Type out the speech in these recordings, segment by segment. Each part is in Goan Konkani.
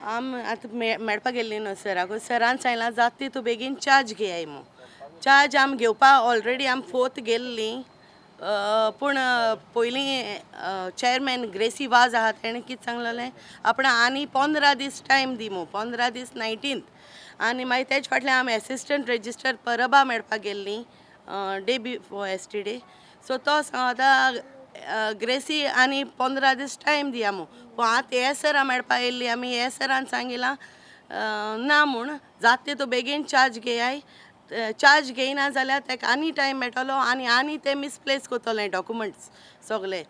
आम आतां मेळपाक गेल्ली न्हू सराक. सरान सांगलां जाता ती तूं बेगीन चार्ज घेयाय म्हूण. चार्ज आम घेवपा ऑलरेडी आम फोर्थ गेल्ली, पूण पयलीं चेअरमॅन ग्रेसी वाज आहा, तेणें कितें सांगलेलें, आपणा आनी 15 दीस टायम दी म्हूण. 15 दीस 19th. आनी मागीर तेज फाटल्यान आमी एसिस्टंट रेजिस्टर परबा मेळपाक गेल्लीं डे बिफोर येस्टरडे. सो तो सांगता ग्रेसी आनी 15 दीस टायम दिया म्हूण. पूण आतां हे सरा मेळपाक येयल्ली आमी, हे सरान सांगिलां ना म्हूण, जाता ते तूं बेगीन चार्ज घेयाय. चार्ज घेयना जाल्यार ताका आनी टायम मेळटलो आनी आनी ते मिसप्लेस करतले डॉक्युमेंट्स सगले.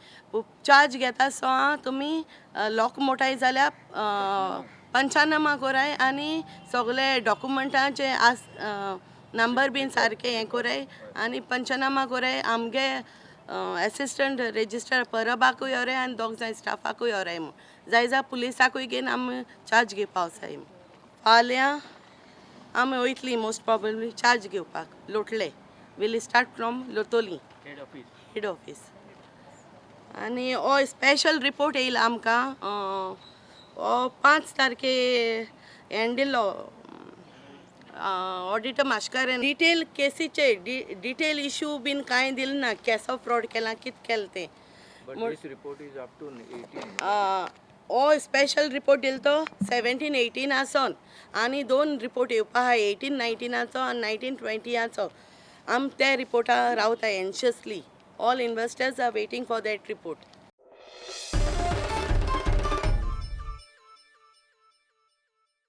चार्ज घेता सो तुमी लॉक मोटाय जाल्यार पंचनामा कोराय आनी सगले डॉक्युमेंटाचे आस नंबर बीन सारके हें कोराय आनी पंचनामा कोराय. आमगे एसिस्टंट रेजिस्टर परबाकूय व्हराय आनी दोग जाय स्टाफाकूय व्हराय म्हूण. जाय जाल्यार पुलिसाकूय घेवन आमी चार्ज घेवपा वचाय म्हूण. फाल्यां आमी वयतली मोस्ट प्रोबेबली चार्ज घेवपाक लोटले. We'll start from Loutolim head office. Head office. आनी हो स्पेशल रिपोर्ट येयला आमकां, हो 5 तारखे हें दिल्लो ऑडिटर माश्कारेन. डिटेल केसीचे डिटेल इशू बीन कांय दिलें ना, केसो फ्रॉड केला, कितें केलें तें. But this report is up to 18. हो स्पेशल रिपोर्ट दिलो तो 17 18 आसोन आनी दोन रिपोर्ट येवपा आहा, 18 19आचो आनी 19 20आचो. आम त्या रिपोर्टा रावता anxiously. All investors are waiting for that report.